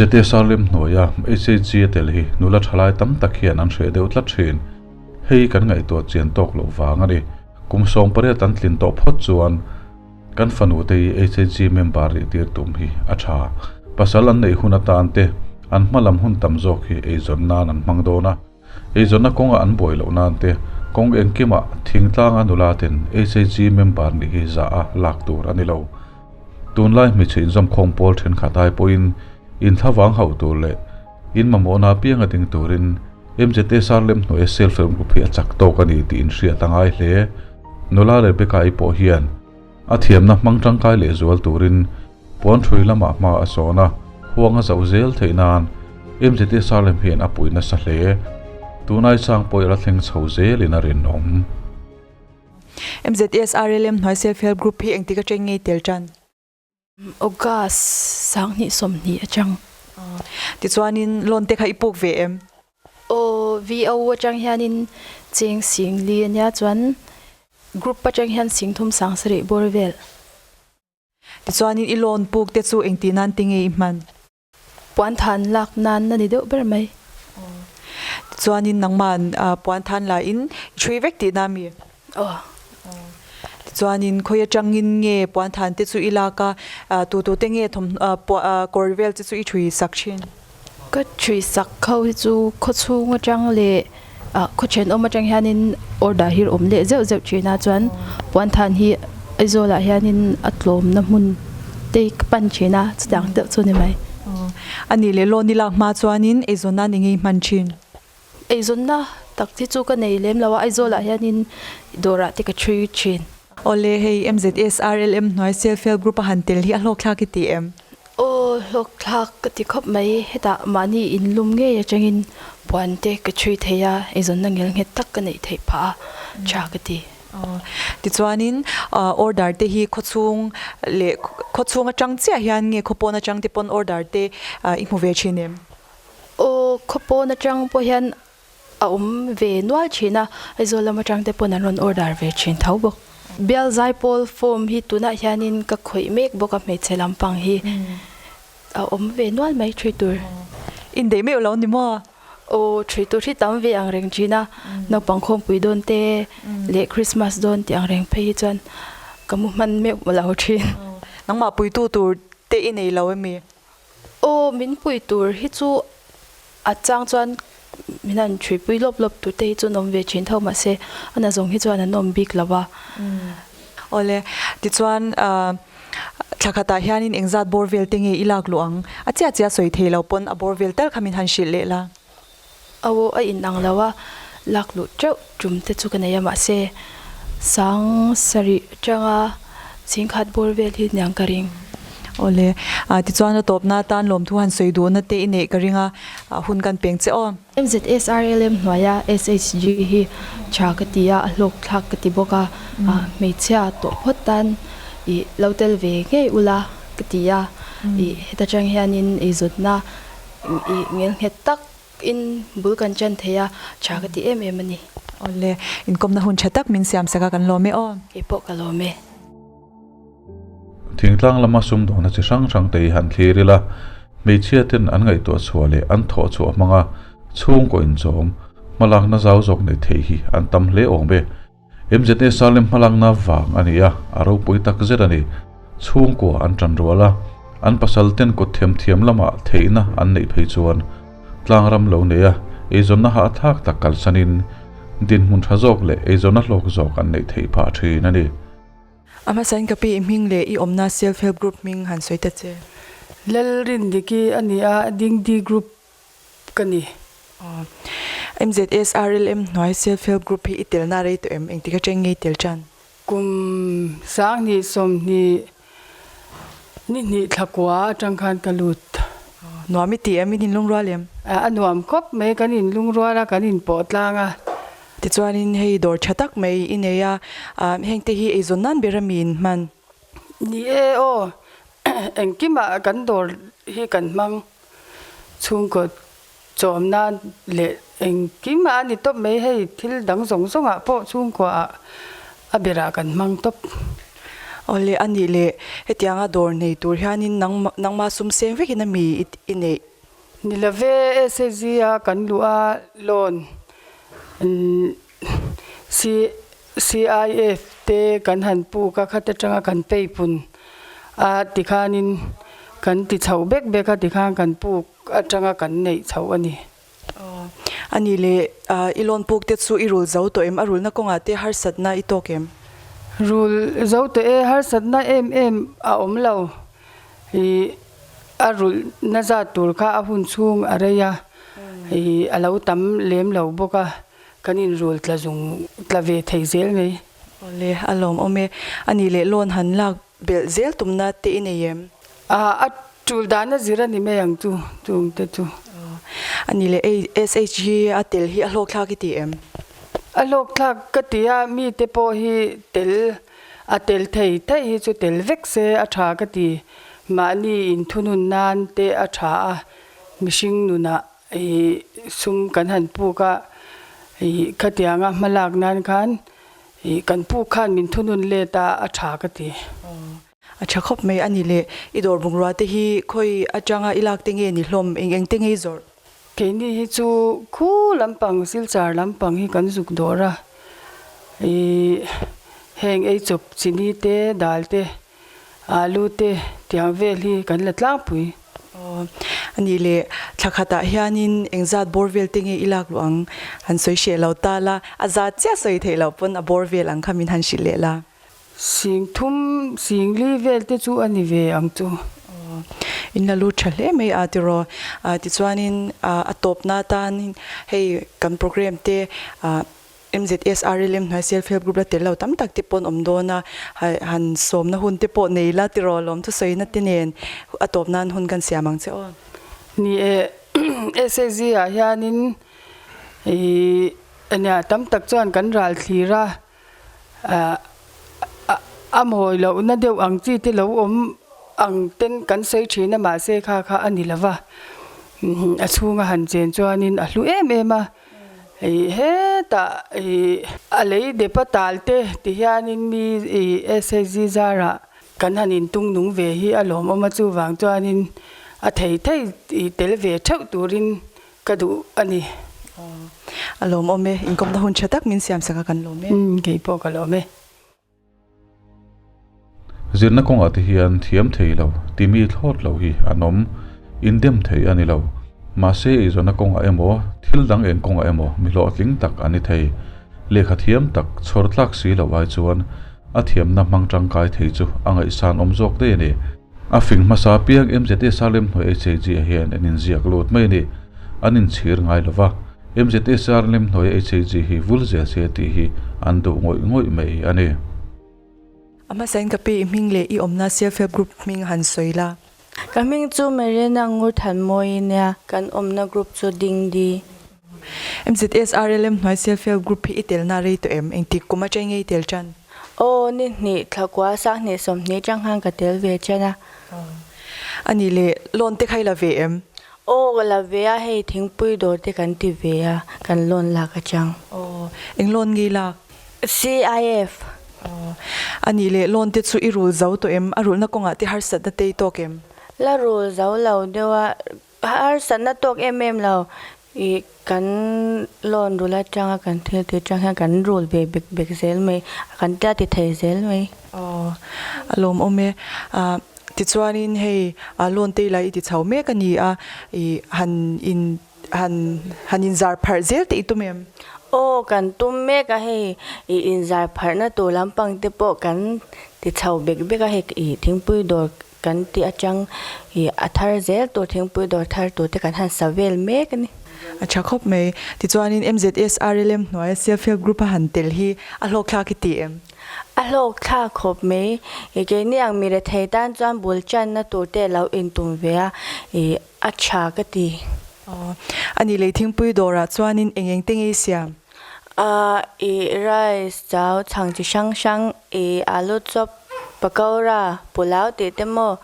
MZSR lem hnuaia HHG a tel hi nula thalai tam tak hian an hreh deuh tlat thin. Hei kan ngaihtuah chian tawk loh vang a ni. Kum 18 an tlin tawh phawt chuan kan fanu te hi HHG member rih tir tum hi a tha. Pasal an neih hun atan te an hma lam hun tam zawk hi eizawn nan an hmang dawn a. Eizawnna kawnga an buai loh nan te kawng engkimah thingtlanga nula ten HHG member nih hi zah a lak tur a ni lo. Tunlai hmeichhe inzawmkhawm pawl thenkhat ai pawhin inthlavang hauh tur leh in mamawhna apianga ding turin MZSR lem hnuaia self help group hi a chak tawk a ni tih inhriat a ngai hle. Nula Rebecca-i pawh hian a thiamna hmang tangkai lehzual turin puan ṭhui lamah hma a sawn a, huang a zauh zel theih nan MZSR lem hian a puih nasa hle. Tunai sang pawh i la thleng chho zelin a rinawm. MZSRLM hnuai Self Help Group hi engtik atang nge i tel tan? August 2020 atang. Tichuanin loan te kha i puk ve em? Aw, VO atang hianin cheng sing li ania chuan group atang hian sing thum sang sarih bawr vel. Tichuanin i loan puk te chu engtih nan tinge i hman? Puan than lak nan a ni deuh ber mai. Tichuanin nangman puan than la in i thui vek tihna a mi? Aw. Tichuanin khawi atangin nge puan than te chu i lak a, tu tu te nge thawmhnaw kawr vel te chu i thui sak thin? Ka thui sak ho hi chu khawchhung atang leh khaw thenawm atang hianin order hi a awm leh zeuh zeuh thin a, chuan puan than hi Aizawl ah hianin a tlawmna hmun te hi ka pan thin a, chutiang deuh chu a ni mai. A nih leh loan i lak hma chuanin eizawnna ni ngei hman thin? Eizawnna tak hi chu ka nei lem lo a, Aizawl ah hianin dawr ah te ka thui thin. Awle, hei MZSRLM hnuai Self Help Group a han tel hi a hlawkthlak i ti em? Aw, hlawkthlak ka ti khawp mai. Hetah mahni inlum ngei atangin puan te ka chhui thei a, eizawnna ngel nghet tak ka neih theih phah a, tha ka ti. Tichuanin order te hi khawchhung leh khawchhung atang chiah hian nge khawpawn atang te pawn order te i hmu ve thin em? Aw, khawpawn atang pawh hian a awm ve nual thin a, Aizawl lam atang te pawn an rawn order ve thin tho bawk. Bial zaipawl form hi tunah hianin ka khawih mek bawk a, hmeichhe lampang hi a awm ve nual mai thui tur. Indeih meuh lo ni maw? Aw, thui tur hi tam ve ang reng thin a, naupang khawmpui dawn te leh Christmas dawn tih ang reng phei hi chuan ka mu hman meuh lo thin. Nangmah puitu tur te i nei lo emi? Aw, min pui tur hi chu a chang chuan min han thuipui lawp lawp tur te hi chu an awm ve thin tho mahse a na zawng hi chuan an awm bik lo a. Awle, tichuan thla khatah hianin engzat bawr vel te nge i lak luh ang? A chiah chiah sawi thei lo pawn a bawr vel tal kha min han hrilh leh la. Aw, a inang lo a, lak luh teuh tum te chu ka nei a mahse sang sarih atanga chingkhat bawr vel hi niang ka ring. Awle, tichuan a tawpna atan lawmthu han sawi duhna te i neih ka ring a, hun kan peng che aw. MZSRLM hnuaia SHG hi tha ka ti a, a hlawk thlak ka ti bawk a, hmeichhia tawh phawt tan i lo tel ve ngei ula ka ti a, i heta tang hianin eizawtna I ngelnghet tak in bul kan chan thei a, tha ka ti em em a ni. Awle, inkawmna hun tha tak min siam sak a kan lawm e aw. Kei pawh ka lawm e. Thingtlang lama sumdawhna chi hrang hrang te hi han thlir ila, hmeichhia ten an ngaihtuah chhuah leh an thawh chhuah hmanga chhungkaw inchawm, hmalakna zau zawk nei thei hi an tam hle awm e. MZA Salem hmalakna vang a ni a, a ropui tak zet a ni. Chhungkua an tan rual a, an pasal ten kut themthiam lamah theihna an neih phei chuan tlangram lo nei a, eizawnna hahthlak tak kalsanin dinhmun tha zawk leh eizawnna hlawk zawk an neih theih phah thin a ni. A hmasain ka pi i hming leh i awmna Self Help Group hming han sawi ta che. Lalrindiki a ni a, Dingdi Group ka ni. MZSRLM hnuai Self Help Group hi i telna rei tawh em? Engtik atang nge i tel tan? Kum 20 20 ni hnih thla kua atang khan ka lut. Nuam i ti em? In inlungrual em? A nuam khawp mai, kan inlungrual a, kan inpawh tlang a. Tichuanin hei dawr tha tak mai i nei a, hengte hi eizawn nan ber a mi in hman? Ni e aw, engkimah kan dawr hi kan hmang. Chhungkaw chawm nan leh engkim a ni tawp mai hei thil dang zawng zawng ah pawh chhungkua ah a ber ah kan hmang tawp. Awle a nih leh hetianga dawr nei tur hianin nangma sum seng vekin a mi i neih. Ni love SHG a kan luh a loan CIF te kan han puk a khat atanga kan peipun a tikhanin kan ti chho bek bek a tikhan kan puk atanga kan neih chho a ni. A nih leh i loan puk te chu i rul zo tawh em? A rulna kawngah te harsatna i tawk em? Rul zo tawh e, harsatna em em a awm lo. I a rulhna zat tur kha a hun chhung a rei a, i a lo tam lem lo bawk a, kan inrul tla zung tla ve thei zel mai. Awle, a lawmawm e. A nih leh loan han lak belh zel tumna te i nei em? A tul dan a zir a ni mai ang chu, chung te chu. A nih leh ei SHG a tel hi a hlawkthlak i ti em? A hlawkthlak ka ti a, mite pawh hi tel a tel thei theih hi chu tel vek se a tha ka ti. Mahni inthunun nan te a tha a, mihring nunah i sum kan han puk a, i khatianga hmalak nan khan i kan puk khan min thunun let a, a tha ka ti. A tha khawp mai a ni le. I dawr bungrua te hi khawi atanga i lak te nge ni hlawm? Eng eng te nge i zawrh? Keini hi chu khu lampang Silchar lampang hi kan zuk dawr a, i heng eichawp chini te, dal te, alu te tiang vel hi kan la tlangpui. Aw, a nih leh thla khatah hianin engzat bawr vel te nge i lak luh ang? Han sawi hreh lo ta la, a zat chiah sawi theih loh pawn a bawr vel ang kha min han hrilh leh la. Singthum, singli vel te chu a ni ve ang chu. Aw, in la lut tha hle mai a tiraw. Tichuanin a tawpna atan hei kan program te MZSRLM hnuai Self Help Group la tel lo tam tak te pawh an awm dawn a, han sawmna hun te pawh nei la tiraw lawmthusawina te nen a tawp nan hun kan siam ang che aw. Ni e, SAG ah hianin ih nia tam tak chuan kan ral thlir a. A mawi lohna deuh ang chi te lo awm ang ten kan sawi thin a mahse kha kha a ni lova a chhunga han chen chuanin a hlu em em a ih hetah ih a lei dep a tal te ti hianin mi ih SHG zarah kan han intung nung ve hi a lawmawm a chuvang chuanin a thei thei ih tel ve theuh turin Ka duh a ni. A lawmawm e. Inkawmna hun tha tak min siam sak a kan lawm e. Umm kei pawh ka lawm e. Zirna kawngah te hian thiam thei lo, timi thlawt lo hi an awm. Indem thei a ni lo. Mahse eizawnna kawngah emaw, thil dang eng kawngah emaw mi hlawhtling tak an ni thei. Lehkha thiam tak chhawr tlak si loh ai chuan a thiamna hmang tangkai thei chu a ngaihsan awm zawk daih a ni. A fing hmasa piang MZA Salem hnuai HAG ah hian an inziak lut mai a ni. An inchhir ngai lo va, MZA Salem hnuai HAG hi vul zel se tih hi an duh ngawih ngawih mai a ni. A hmasain ka pi i hming leh i awmna Self Help Group hming han sawi la. Ka hming chu Marina Ngurthanmawii nia, kan awmna group chu Dingdi. MZSRLM hnuai Self Help Group hi i telna rei tawh em? Engtik kum atang nge i tel tan? Aw, ni hnih thlakua sanghnih sawmhnih atang khan ka tel ve chen a. A nih leh, loan te kha i la ve em? Aw, ka la ve a, hei thingpui dawr te kan ti ve a, kan loan lak atang. Aw, eng loan nge i lak? CIF. Aw, a nih leh, loan te chu i rul zo tawh em? A rulhna kawngah te harsatna te i tawk em? La rul zo lo deuh a, Harsatna tawk em em lo i kan loan rul atanga kan thil tih atang hian kan rul ve bek bek zel mai a, kan tia ti thei zel mai. Aw, a lawmawm e. Ah, tichuanin hei loan te ilai i ti chho mek a ni a, i han in han han inzar pharh zel teh i tum em? Aw, kan tum mek a hei, i inzar pharhna tur lampang te pawh kan ti chho bek bek a hei i thingpui dawr Kan tih atang i a thar zel tur thingpui dawr thar tur te kan han sa vel mek a ni. A tha khawp mai. Tichuanin MZSRLM hnuaia Self Help Group a han tel hi a hlawkthlak i ti em? A hlawkthlak khawp mai. I keini ang mi rethei tan chuan bul channa tur te lo intum ve a, i a tha ka ti. Aw. A nih lei thingpui dawrah chuanin eng eng te nge i siam? A, i rice, chau, chhang chi hrang hrang, i alu chop, pakora, pulao tih te maw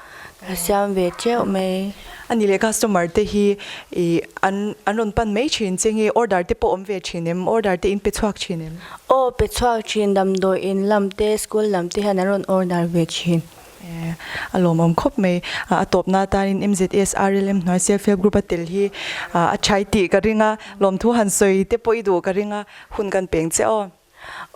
ka siam ve teuh mai. A nih leh customer te hi i an an rawn pan mai thin che nge order te pawh awm ve thin em? Order te in pe chhuak thin em? Aw pe chhuak thin, damdawi in lam te, school lam te hian an rawn order ve thin. A lawmawm khawp mai. A tawpna atanin MZS RLM hnuai Self Help Group a tel hi a thai tih ka ring a, lawmthu han sawi te pawh i duh ka ring a, hun kan peng che aw.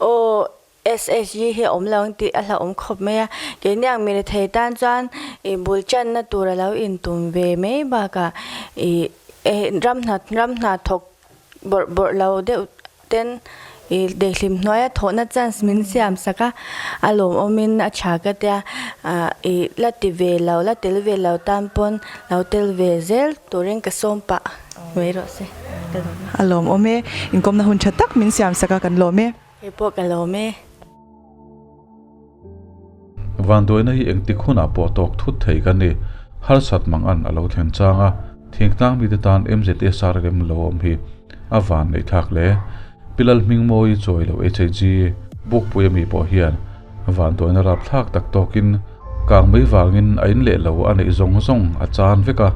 Aw, SHG hi a awm lo ang tih a hlauhawm khawp mai a, keini ang mi rethei tan chuan ih bul channa tur a lo intum ve mai bakah ih ram hna ram hna thawk bawrh bawrh lo deuh ten ih daihlim hnuaia thawhna chance min siam sak a, a lawmawmin a tha ka tia ah ih la ti ve lo la tel ve lo tan pawn lo tel ve zel turin ka sawm pah mai rawh se ka lawm e. A lawmawm e, inkawmna hun tha tak min siam sak a kan lawm e. Hei pawh ka lawm e. Vanduaina hi engtik hunah pawh tawk thut thei ka ni. Harsat mang an a lo thlen chang a, thingtlang mite tan MZSR rem lo awm hi a van neih thlak hle. Pi Lalhmingmawi chawi lo HAG Bukpui ami pawh hian vanduaina rapthlak tak tawkin kang mai vangin a in leh lo a neih zawng zawng a chan vek a,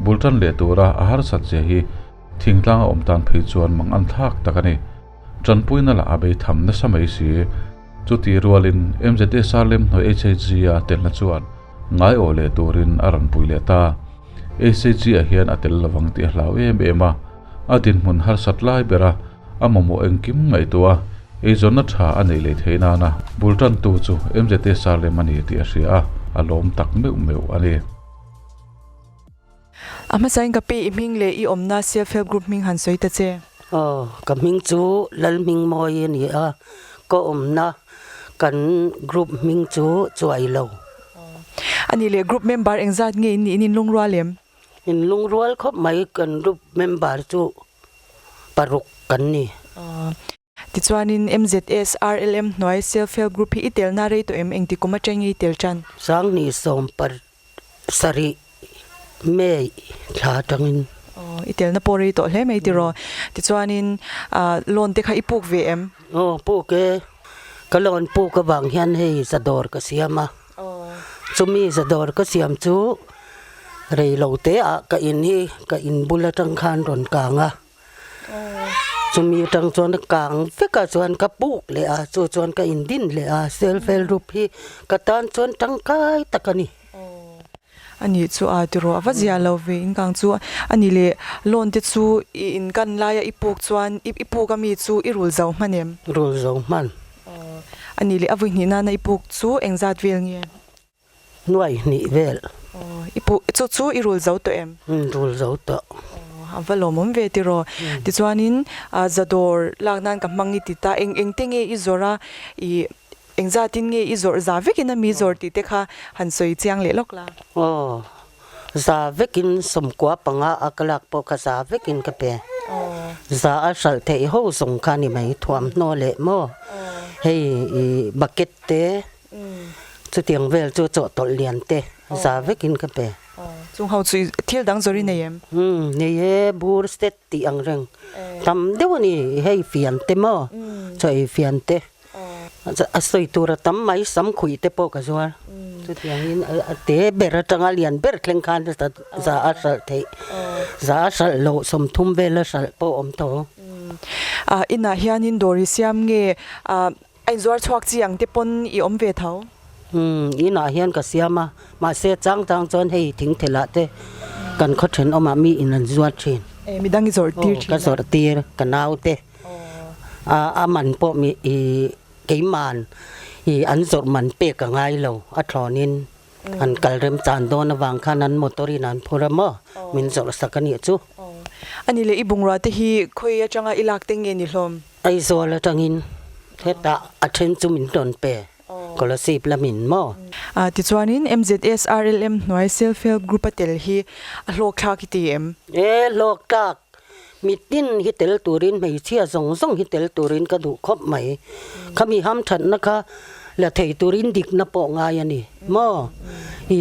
bul tan leh tura a harsat zia hi thingtlang a awm tan phei chuan mang an thlak tak a ni. Tanpuina lah a bei tham nasa mai si. Chuti rualin MZSR lem hnuai HHG-a telna chuan ngai awh leh turin a rawn pui leh ta. HHG-ah hian a tel lovang tih a hlau em em a, a dinhmun harsat lai bera a mamawh engkim ngaihtuah a, eizawnna tha a neih leh theih nana bul tantu chu MZSR lem a ni tih a hria a, a lawm tak meuh meuh a ni. A hmasain ka pi i hming leh i awmna Self Help Group hming han sawi ta che. Aw, ka hming chu Lalhmingmawi a ni a, ka awmna kan group hming chu Chuai lo. A nih leh group member engzat nge in nih in inlungrual em? Inlungrual khawp mai kan group member chu paruk kan ni. Tichuanin MZS, RLM hnuai Self Help Group hi i telna rei tawh em? Engti kum atang nge i tel tan? Sanghnih sawm pasarih May thla atangin. Aw, i telna pawh rei tawh hle mai tiraw. Tichuanin loan te kha i puk ve em? Aw, puk e. Ka loan puk avang hian hei zadawr ka siam a. Chumi zadawr ka siam chu rei lo te ah ka in hi ka in bul atang khan rawn kang a. Chumi atang chuan kang vekah chuan ka puk leh a, chu chuan ka indin leh a, self help group hi ka tan chuan tangkai tak a ni. A nih chu a tiraw a va zia lo ve in kang chu a ni leh loan te chu i in kan laia i puk chuan i puk ami chu i rul zo hman em? Rul zo hman. A nih leh a vui hnih nana i puk chu engzat vel nge? Nuai hnih vel. Aw, i pu, chu chu i rul zo tawh em? Umm, rul zo tawh. Aw, a va lawmawm ve tiraw. Tichuanin, zadawr lak nan ka hmang i ti ta, eng eng te nge i zawrh a, i eng zatin nge i zawrh, za vekin a mi zawrh tih te kha han sawi chiang leh lawk la. Aw, za vekin sawmkua panga a ka lak pawh kha za vekin ka pe. Za a hralh theih ho zawng kha ni mai, thuamhnaw leh maw, hei i bucket te, Chutiang vel chu chawhtawlh lian te za vekin ka pe. Chung ho chu thil dang zawr i nei em? Umm nei e, bur set tih ang reng tam deuh a ni, hei fian te maw, chaw ei fian te, a sawi tur a tam mai, sam khuih te pawh ka zuar. Chutiangin a te ber atanga lian ber thleng khan za a hralh theih, za a hralh loh sawmthum vel a hralh pawh a awm tho. Inah hianin dawr i siam nge A inzuar chhuak chi ang te pawn i awm ve tho. Umm, inah hian ka siam a, mahse chang chang chuan hei thingthelah te kan khaw thenawmah mi in an zuar thin. E, midang i zawrh tir thin a? Ka zawrh tir, ka nau te. A, a man pawh mi i keiman i an zawrh man pek a ngai lo, a thlawnin an kal remchan dawn avang khan an motor in an phur a maw, min zawrh sak a nih chu. A ni leh i bungrua te hi khawi atanga i lak te nge ni hlawm? Aizawl atangin hetah a then chu min rawn pe, Kolasib lamin maw? Tichuanin MZSRLM hnuai Self Help Group a tel hi a hlawkthlak i ti em? E, hlawkthlak. Mitin hi tel turin hmeichhia zawng zawng hi tel turin ka duh khawp mai. Khami hamthatna kha la thei turin dikna pawh ngai a ni maw? I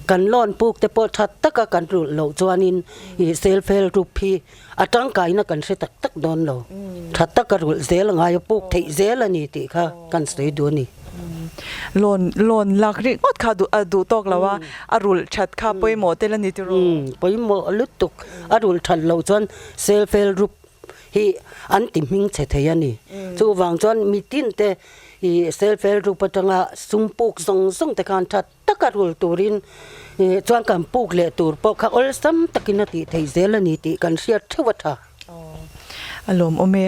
kan loan puk te pawh that taka kan rulh loh chuanin i Self Help Group hi A tangkaina kan hre tak tak dawn lo. Tha taka rulh zel a ngai a, puk theih zel a ni tih kha kan sawi duh a ni. Loan loan lak ringawt kha duh a duh tawk lo a, a rulh that kha pawimawh tel a ni tiraw? Pawimawh lutuk. A rulh that loh chuan self help group hi an ti hming chhe thei a ni. Chuvang chuan mitin te. I self help group atanga sum puk zawng zawng te khan that taka rul turin chuan kan puk leh tur pawh kha awlsam takin a tih theih zel a ni tih kan hriat theuh a tha. A lawmawm e.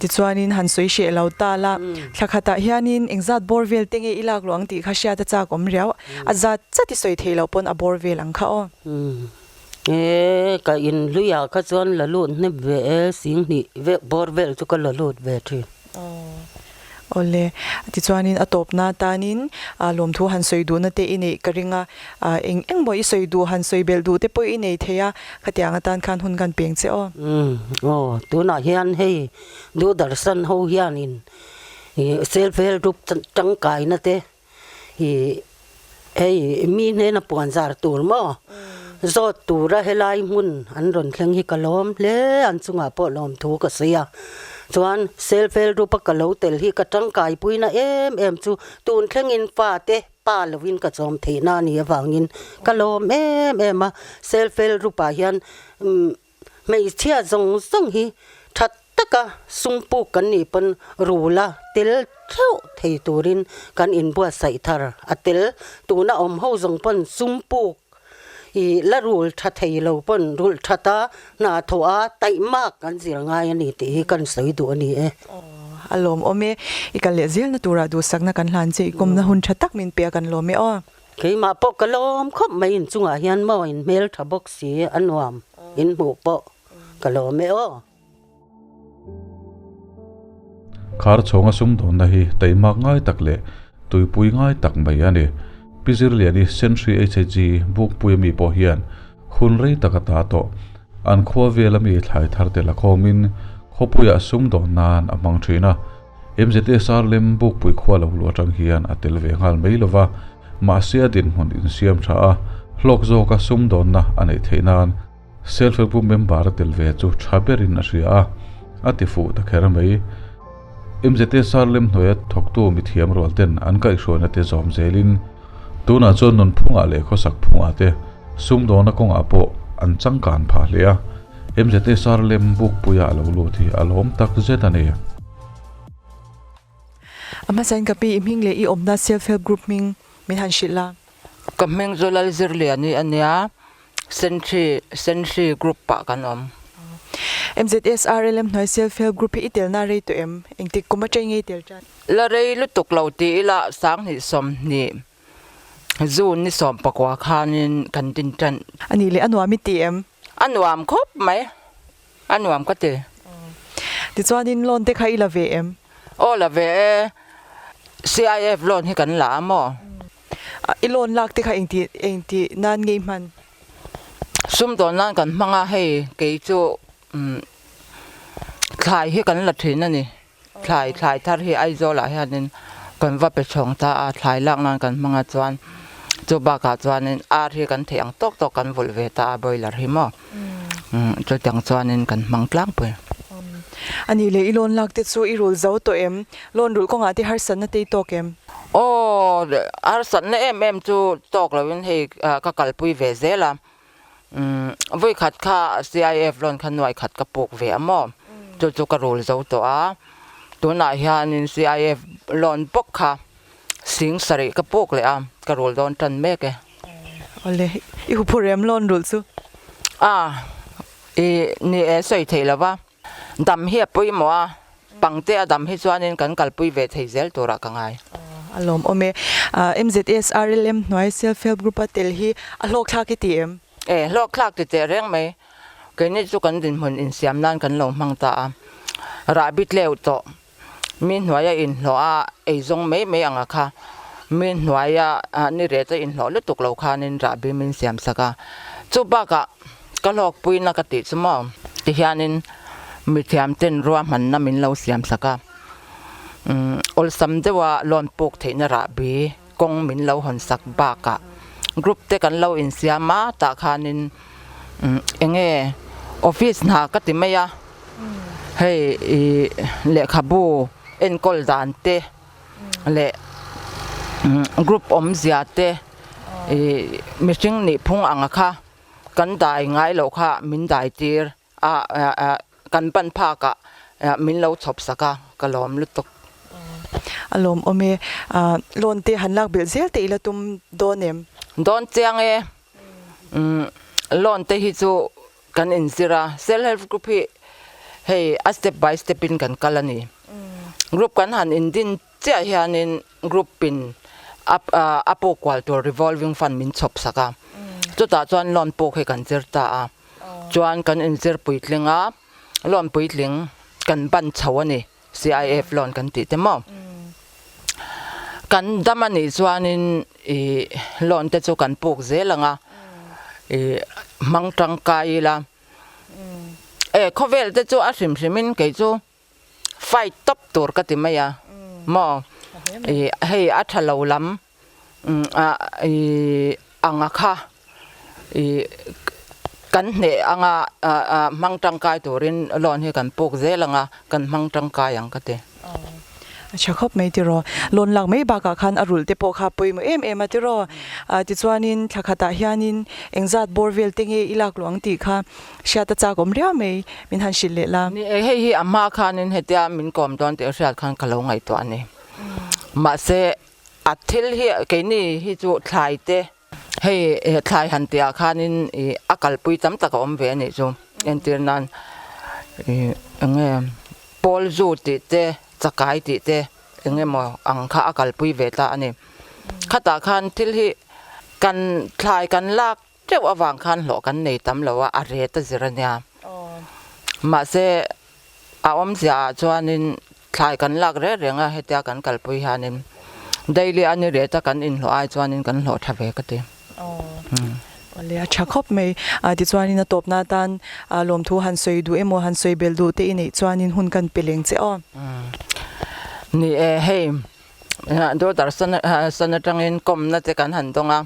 Tichuanin han sawi hreh lo ta la, thla khatah hianin engzat bawr vel te nge i lak luh ang tih kha hriat a chak awm riau. A zat zat i sawi theih loh pawn a bawr vel ang kha aw. E, ka inhluiah kha chuan la lut hnep ve e, singhnih bawr vel chu ka la lut ve thin. Awle, tichuanin a tawpna tanin lawmthu han sawi duhna te i neih ka ring a, eng eng maw i sawi duh han sawi belh duh te pawh i nei thei a, khatiang atan khan hun kan peng che aw. Umm, aw, tunah hian hei Doordarshan ho hianin self help group tangkaina te I hei mi hnena puan zar tur maw zawt tura helai hmun an rawn thleng hi ka lawm hle an chungah pawh lawmthu ka sawi a chuan self help group a ka lo tel hi ka tangkai puina em em chu tun thlengin fate pa lovin ka chawm theihna a nih avangin ka lawm em em a self help group ah hian Hmeichhia zawng zawng hi tha taka sum puk kan nih pawn rula tel theuh thei turin kan inbuatsaih thar a tel. Tuna awm ho zawng pawn sum puk i la rul tha thei lo pawn rulh thata hna thawh a taihmak kan zir ngai a ni tih hi kan sawi duh a ni e. A lawmawm e. I kal leh zelna turah duhsakna kan hlan che i kawmna hun tha tak min pe a kan lawm e aw. Keimah pawh ka lawm khawp mai inchungah hian maw in hmel tha bawk si a nuam in hmuh pawh ka lawm e aw. Khar chhawnga sumdawnna hi taimak ngai tak leh tuipui ngai tak mai a ni. Pi Zirliani Senhri HHG Bukpui ami pawh hian hun rei tak a ta tawh. An khua vel ami thlai thar te la khawmin khawpuiah sumdawn nan a hmang thin a. MZSR lem Bukpui khua lo luh atang hian a tel ve nghal mai lova, mahse a dinhmun insiam tha a, hlawk zawka sumdawnna a neih theih nan Self Help Group member a tel ve chu tha berin a hria a, a ti fuh ta kher mai. MZSR lem hnuaia thawktu mithiam rual ten an kaihhruaina te zawm zelin tunah chuan nunphungah leh khawsak phungah te sumdawna kawngah pawh an changkan phah hle a, MZSR lem Bukpuia a lo lut hi a lawm tak zet a ni. A hmasain ka pi i hming leh i awmna Self Help Group hming min han hrilh la. Ka hming chu Lalzirliani a nia, Senhri Senhri Group ah kan awm. MZSRLM hnuai Self Help Group hi i telna rei tawh em? Engtik kum atang nge i tel tan? La rei lutuk lo ti ila 2020 June ni 19 khanin kan din tan. A nih leh a nuam i ti em? A nuam khawp mai. A nuam ka ti. Tichuanin loan te kha i la ve em? Aw la ve e. CIF loan hi kan la a maw? I loan lak te kha engti engti nan nge i hman? Sumdawn nan kan hmang a, hei kei chu thlai hi kan la thin a ni. Thlai thlai thar hi Aizawl ah hianin kan va pe chhawng ta a, thlai lak nan kan hmang a chuan chu bakah chuanin ar hi kan theih ang tawk tawk kan vulh ve ta a boiler hi maw chutiang chuanin kan hmang tlangpui. A nih leh i loan lak te chu i rul zo tawh em? Loan rulh kawngah te harsatna te i tawk em? Aw harsatna em em chu tawk loin hei ka kalpui ve zel a. Umm vawikhat kha CIF loan kha nuai khat ka puk ve a maw? Chu chu ka rul zo tawh a, tunah hianin CIF loan bawk kha sing sarih ka puk leh a, ka rul dawn tan mek e. Awle, i huphur em loan rulh chu? A, i ni e sawi thei lo va. Dam hi a pawimawh a, pangte a dam hi chuanin kan kalpui ve thei zel turah ka ngai. A lawmawm e. MZSRLM hnuai Self Help Group a tel hi a hlawkthlak i ti em? E, hlawkthlak ti teh reng mai. Keini chu kan dinhmun insiam nan kan lo hmang ta a. Rahbi tleuh tawh. Mi hnuaia inhlawh a eizawng mai mai anga kha mi hnuaia ni ret a inhlawh lutuk lo khanin rahbi min siam sak a. Chu bakah ka hlawkpuina ka tih chu maw tihianin mithiamten ruahmanna min lo siam sak a. Awlsam deuha loan puk theihna rahbi kawng min lo hawn sak bakah group te kan lo insiam a tah khanin eng nge office hna ka ti mai a hei ih lehkhabu enkawl dan te leh group awmzia te ih mihring nih phung anga kha kan dai ngai loh kha min dai tir a kan ban phakah min lo chhawp sak a ka lawm lutuk. A lawmawm e. Loan te han lak belh zel te i la tum dawn em? Dawn chiang e. Loan te hi chu kan inzir a, Self Help Group hi hei a step by step in kan kal a ni. Group kan han indin chiah hianin group in a puk kual tur revolving fund min chhawp sak a, chutah chuan loan puk hi kan zir ta a, chuan kan inzir puitling a, loan puitling kan ban chho a ni. CIF loan kan tih te maw? Kan dam a nih chuanin ih loan te chu kan puk zel ang a, ih hmang tangkai ila. E khawvel te chu a hrim hrimin kei chu fight tawp tur ka ti mai a maw? Ih hei a tha lo lam ih anga kha ih kan hneh anga hmang tangkai turin loan hi kan puk zel anga kan hmang tangkai ang ka ti. A tha khawp mai tiraw. Loan lak mai bakah khan a rulh te pawh kha pawimawh em em a tiraw. Tichuanin thla khatah hianin engzat bawr vel te nge i lak luh ang tih kha hriat a chak awm riau mai min han hrilh leh la. Ni e, hei hi a hma khanin hetia min kawm dawn tih a hriat khan ka lo ngaihtuah a ni. Mahse A thil hi keini hi chu thlai te hei thlai han tih ah khanin ih a kalpui tam tak a awm ve a nih chu entir nan ih eng nge pawl zu tih te chakai tih te eng emaw ang kha a kalpui ve ta a ni khatah khan thil hi kan thlai kan lak teuh avang khan hlawh kan nei tam lo a a ret a zir a nia mahse A awmzia ah chuanin thlai kan lak reng reng a, hetia kan kalpui hianin daily a ni reta kan inhlawh ai chuanin kan hlawh tha ve ka ti. Awle a tha khawp mai. Tichuanin a tawpna atan lawmthu han sawi duh emaw han sawi bel duh te i neih chuanin hun kan pe leng che aw. Ni e, hei Doordarshan atangin kawmna te kan han dawng a,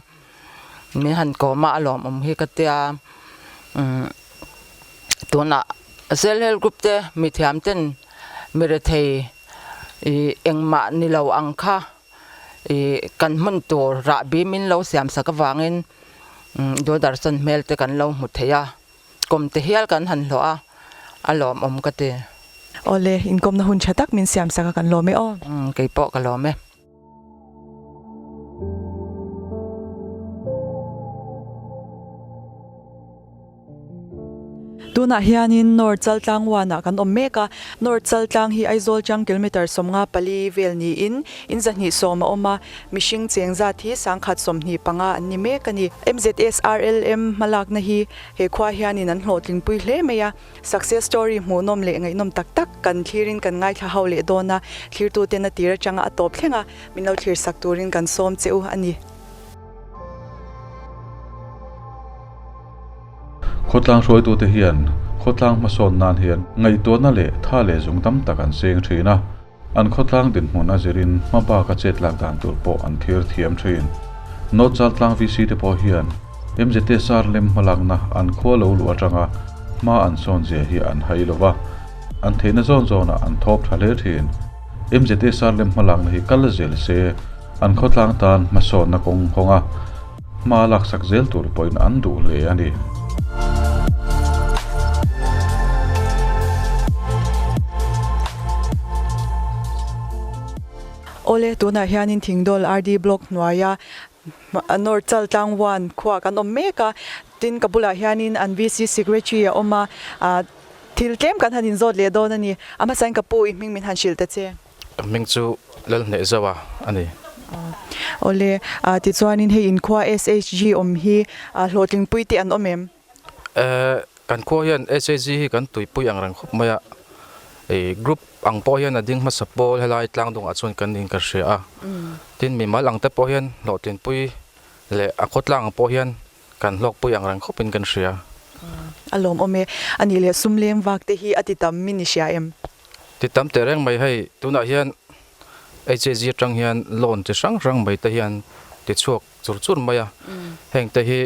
min han kawm a, a lawmawm hi ka tia. Tunah Self Help Group te mithiam ten mi rethei ih engmah ni lo ang kha ih kan hmun tur rahbi min lo siam sak avangin Doordarshan hmel te kan lo hmu thei a, kawm te hial kan han hlawh a, a lawmawm ka ti. Awle, inkawmna hun tha tak min siam sak a kan lawm e aw. Keipawh ka lawm e. Tunah hianin North Chaltlang One-ah kan awm mek a, North Chaltlang hi Aizawl chang kilometre 54 vel niin in 210 a awm a, mihring cheng zat hi 125 an ni mek a ni. MZSRLM hmalakna hi he khua hianin an hlawhtlingpui hle mai a. Success story hmuhnawm leh ngaihnawm tak tak kan thlirin kan ngaithla ho leh dawn a, thlirtuten a tir atanga a tawp thleng a, min lo thlir sak turin kan sawm che u a ni. Khawtlang hruaitute hian khawtlang hmasawn nan hian ngaihtuahna leh tha leh zung tam tak an seng thin a, An khawtlang dinhmun a zirin hma baka chet lak dan tur pawh an thlir thiam thin. North Chaltlang VC te pawh hian MZSR lem hmalakna an khua lo luh atanga hma an sawn zia hi an hai lo va, an theihna zawn zawnah an thawp tha hle thin. MZSR lem hmalakna hi kal zel se an khawtlang tan hmasawnna kawng hawnga hma laksak zel tur pawhin an duh hle a ni. Awle, tunah hianin Thingdawl RD Block hnuaia North Chaltlang One khuaa kan awm mek a, tin ka bulah hianin an VC Secretary a awm a, thil tlem kan han inzawt leh dawn a ni. A hmasain ka pu i hming min han hrilh ta che. Ka hming chu Lalhnehzaua a ni. Awle, tichuanin hei inkhua SHG awm hi hlawhtlingpui te an awm em? E, kan khua hian SHG hi kan tuipui ang reng khawp mai a. E, group ang pawh hian a ding hmasa pawl helai tlangdungah chuan kan in ka hria a. Tin, mimal ang te pawh hian hlawhtlinpui leh a khawtlang ang pawh hian kan hlawkpui ang reng khawpin kan hria. A lawmawm e. A nih leh sum leng vak te hi a ti tam min i hria em? Ti tam teh reng mai hei tunah hian HAG atang hian loan chi hrang hrang mai te hian ti chhuak chur chur mai a. Heng te hi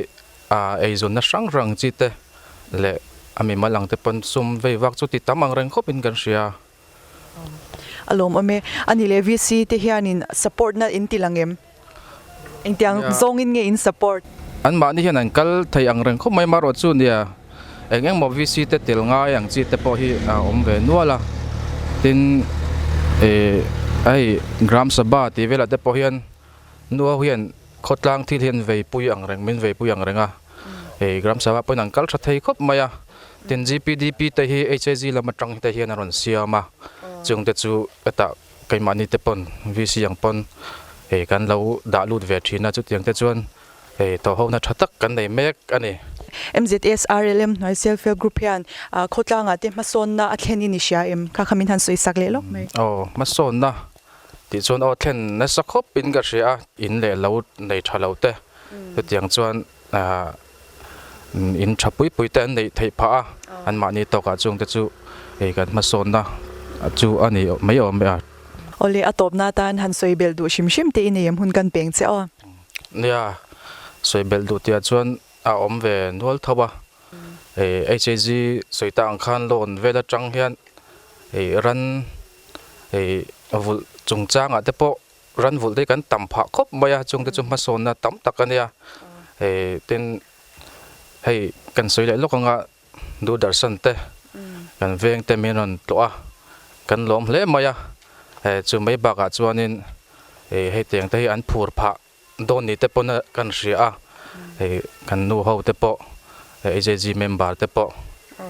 eizawnna hrang hrang chi te leh a mimal ang te pawn sum vei vak chu ti tam ang reng khawpin kan hria. A lawmawm e. A nih leh VC te hianin support na in ti lang em? Engtiang zawngin nge in support? An mahni hian an kal thei ang reng khawp mai marawh chu nia eng eng maw VC te tel ngai ang chi te pawh hi a awm ve nual a tin ih Hei Gram Sabha tih velah te pawh hian nu ho hian khawtlang thil hi an veipui ang reng min veipui ang reng a, hei Gram Sabha pawhin an kal tha thei khawp mai a, tin GPDP te hi HAG lam atang te hian a rawn siam a, chung te chu hetah keimahni te pawn VC ang pawn hei kan lo dah lut ve thin a, chutiang te chuan Hei tawhhona tha tak kan nei mek a ni. MZSRLM hnuai Self Help Group hian khawtlangah te hmasawnna a thlen in i hria em? Kha kha min han sawi sak leh lawk mai. Aw, hmasawnna tih chuan aw thlen nasa khawp in ka hria a, in leh lo nei tha lo te chutiang chuan in tha pui pui te an neih theih phah a, anmahni tawkah chung te chu hei kan hmasawnna chu a ni mai awm e a. Awle, a tawpna atan han sawi belh duh hrim hrim te i nei em hun kan peng che aw. Nia, sawi belh duh tihah chuan a awm ve nual tho a. HAG sawi ta ang khan loan vel atang hian ran vulh chungchangah te pawh ran vulh te hi kan tam phah khawp mai a, chungte chu hmasawnna tam tak a nia. Tin, hei kan sawi leh lawk anga Doordarshan te kan veng te min rawn tlawh a, kan lawm hle mai a. Chu mai bakah chuanin hei tiang te hi an phur phah dawn ni te pawn kan hria a, hei kan nu ho te pawh AJG member te pawh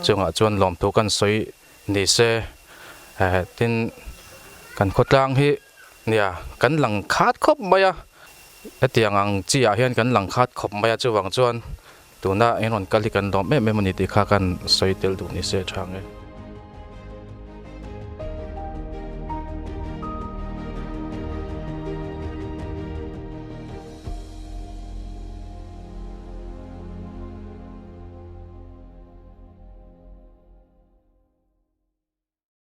chungah chuan lawmthu kan sawi ni se, tin kan khawtlang hi nia kan lang khat khawp mai a, hetiang ang chi ah hian kan lang khat khawp mai a, chuvang chuan tuna in rawn kal hi kan lawm em em a ni tih kha kan sawi tel duh ni se tha nge.